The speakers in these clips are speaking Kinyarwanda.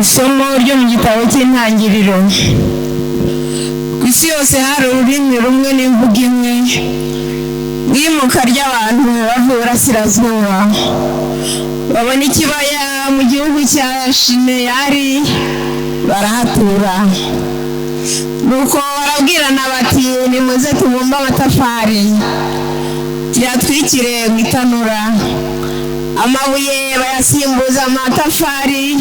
Isomo ryo mu gitabo cy'Intangiriro. Ku isi yose hari ururimi rumwe n'imvugo imwe, n'iyimuka ry'abantu bava iburasirazuba. Babona ikibaya mu gihugu cya Shineyari, barahatura. Nuko barabwirana bati: "Nimuze tubumbe amatafari, tuyatwikire mu itanura." Amabuye bayasimbuza amatafari,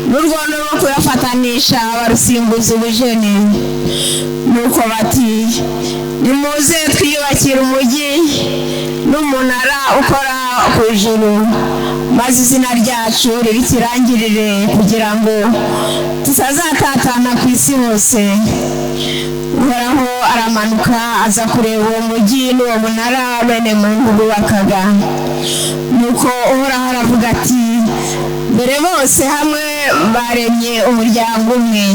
n'urwondo rwo kuyafatanisha barusimbuza ubujeni. Nuko bati: "Nimuze twiyubakire umujyi n'umunara ukora ku ijuru, maze izina ryacu ribe ikirangirire, kugira ngo tutazatatana ku isi hose." Uhoraho aramanuka aza kureba uwo mujyi n'uwo munara bene muntu bubakaga. Nuko Uhoraho aravuga ati: "Dore bose hamwe baremye umuryango umwe,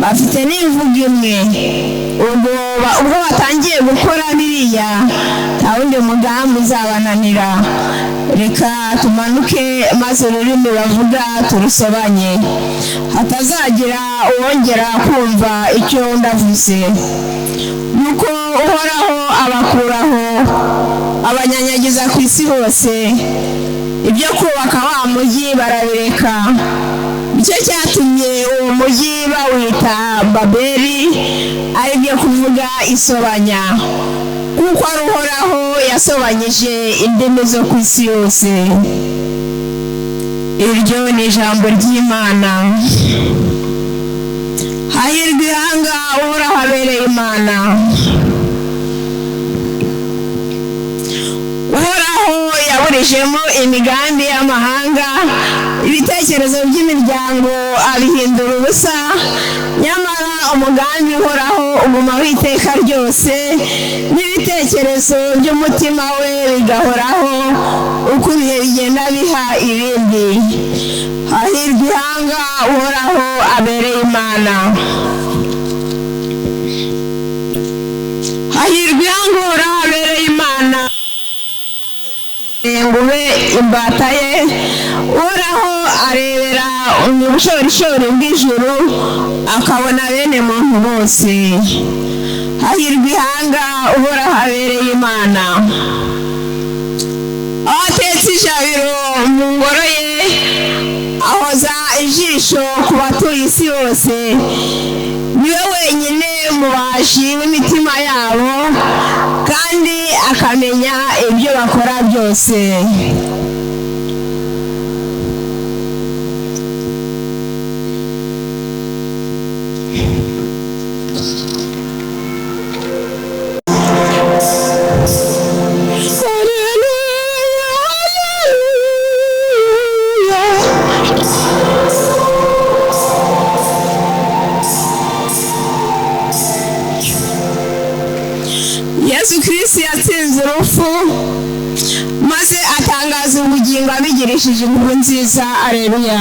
bafite n'imvugo imwe. Ubwo batangiye gukora biriya, nta wundi mugambi uzabananira. Reka tumanuke, maze ururimi bavuga turusobanye, hatazagira uwongera kumva icyo ndavuze." Nuko Uhoraho abakuraho, abanyanyagiza ku isi hose. Ibyo kubaka wa mujyi barabireka. Nicyo cyatumye uwo mujyi bawita Babeli, ari byo kuvuga isobanya, kuko ari Uhoraho yasobanyije indimi zo ku isi yose. Iryo ni ijambo ry'Imana. Hahirwa ihanga Uhoraho abereye Imana. Uhoraho yaburijemo imigambi y'amahanga, ibitekerezo by'imiryango abihindura ubusa. Nyamara umugambi Uhoraho ugumaho iteka ryose, n'ibitekerezo by'umutima we bigahoraho uko ibihe bigenda biha ibindi. Hahirwa ihanga Uhoraho abereye Imana. Hahirwa ihanga Uhoraho abereye Imana, ngo ube imbata ye. Uhoraho arebera mu bushorishori bw'ijuru, akabona bene muntu bose. Hahirwa ihanga Uhoraho abereye Imana. Aho atetse ijabiro mu ngoro ye, ahoza ijisho ku batuye isi yose. Niwe wenyine mubaji w'imitima yabo, kandi akamenya ibyo bakora byose. Yesu Kristo yatsinze urupfu, maze atangaza ubugingo abigirishije inkuru nziza. Areruya.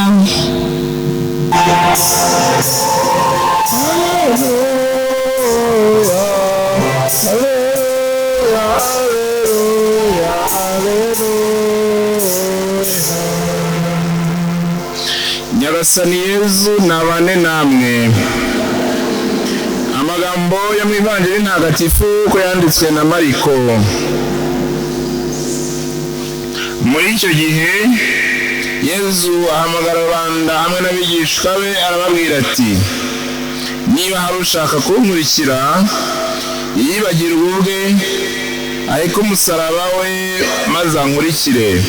Nyagasani Yezu nabane namwe. Amagambo yo mu Ivanjiri ntagatifu uko yanditswe na Mariko. Muri icyo gihe Yezu ahamagara rubanda hamwe n'abigishwa be, arababwira ati: "Niba hari ushaka kunkurikira, yiyibagirwe ubwe, areke umusaraba we, maze ankurikire.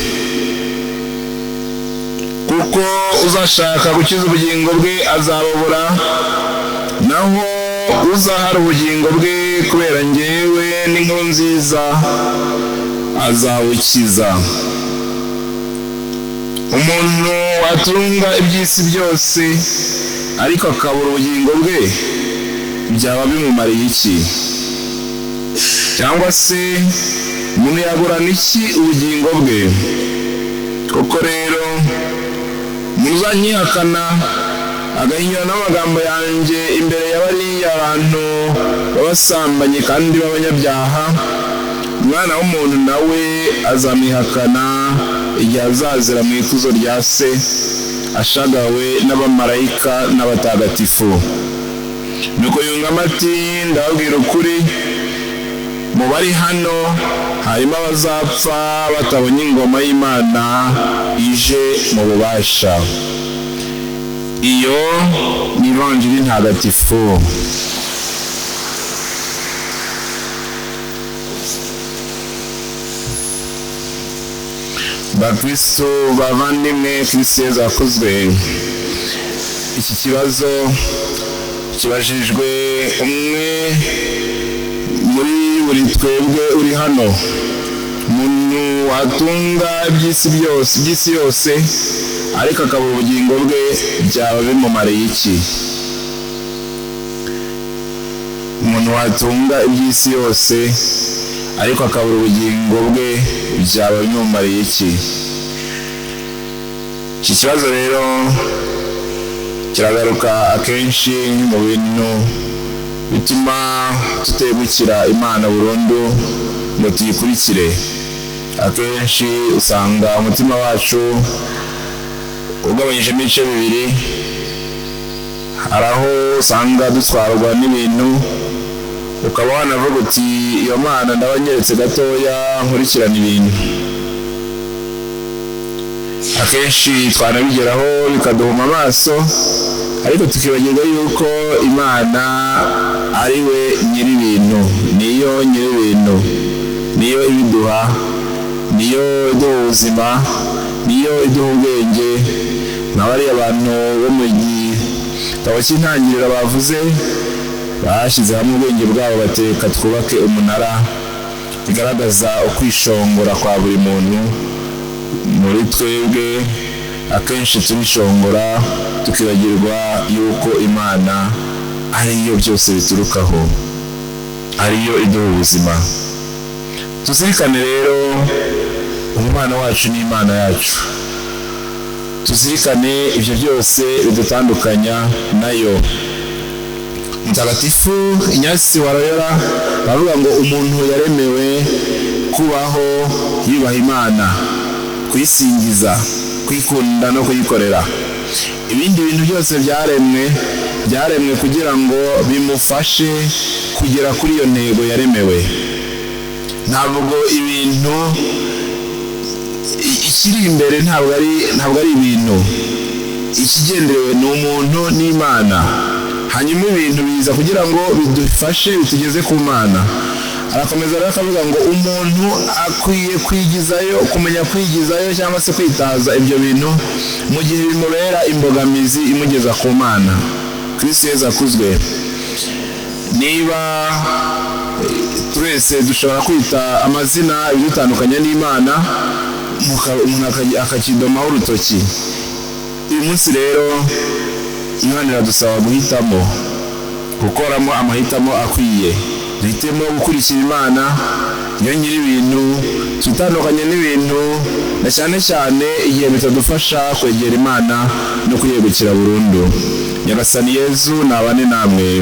Kuko uzashaka gukiza ubugingo bwe azabubura, naho uzahara ubugingo bwe kubera njyewe n'inkuru nziza azabukiza. Umuntu watunga iby'isi byose ariko akabura ubugingo bwe, byaba bimumariye iki? Cyangwa se umuntu yagurana iki ubugingo bwe? Koko rero umuntu uzanyihakana agahinyura n'amagambo yanjye imbere ya bariya bantu b'abasambanyi kandi b'abanyabyaha, Umwana w'umuntu nawe azamwihakana igihe azazira mu ikuzo rya Se Ashagawe n'abamarayika n'abatagatifu. Nuko yungamo ati: "Ndababwira ukuri, mu bari hano harimo abazapfa batabonye ingoma y'Imana ije mu bubasha." Iyo ni Ivanjiri ntagatifu. Bakristo bavandimwe, Kristo Yezu akuzwe. Iki kibazo kibajijwe umwe muri buri twebwe uri hano. Umuntu watunga iby'isi byose, iby'isi yose, ariko akabura ubugingo bwe, byaba bimumariye iki? Umuntu watunga iby'isi yose ariko akabura ubugingo bwe, byaba bimumariye iki? Iki kibazo rero kiragaruka akenshi mu bintu bituma tutegukira Imana burundu ngo tuyikurikire. Akenshi usanga umutima wacu ugabanyijemo ibice bibiri. Hari aho usanga dutwarwa n'ibintu, ukaba wanavuga uti: "Iyo Mana ndabanyeretse gatoya, nkurikirana ibintu." Akenshi twanabigeraho bikaduhuma amaso, ariko tukibagirwa yuko Imana ari we nyir'ibintu, niyo nyir'ibintu, niyo ibiduha, niyo iduha ubuzima, niyo iduha ubwenge. Nka bariya bantu bo mu gitabo cy'Intangiriro bavuze, bashyize hamwe ubwenge bwabo, bateka twubake umunara, bigaragaza ukwishongora kwa buri muntu muri twebwe. Akenshi turishongora, tukibagirwa yuko Imana ariyo byose biturukaho, ariyo iduha ubuzima. Tuzirikane rero umubano wacu n'Imana yacu, tuzirikane ibyo byose bidutandukanya nayo. Mutagatifu Inyasi wa Loyola bavuga ngo umuntu yaremewe kubaho yubaha Imana, kuyisingiza, kuyikunda no kuyikorera. Ibindi bintu byose byaremwe, byaremwe kugira ngo bimufashe kugera kuri iyo ntego yaremewe. Ntabwo ibintu, ikiri imbere ntabwo ari ibintu. Ikigenderewe ni umuntu n'Imana, hanyuma ibintu biza kugira ngo bidufashe, bitugeze ku Mana. Arakomeza rero akavuga ngo umuntu akwiye kwigizayo, kumenya kwigizayo cyangwa se kwitaza ibyo bintu mu gihe bimubera imbogamizi imugeza ku Mana. Kristo Yezu akuzwe. Niba twese dushobora kwita amazina ibidutandukanya n'Imana, umuntu akakidomaho urutoki. Uyu munsi rero Imana iradusaba guhitamo, gukoramo amahitamo akwiye. Duhitemo gukurikira Imana, iyo nyir'ibintu, twitandukanye n'ibintu, na cyane cyane igihe bitadufasha kwegera Imana no kuyegukira burundu. Nyagasani Yezu nabane namwe.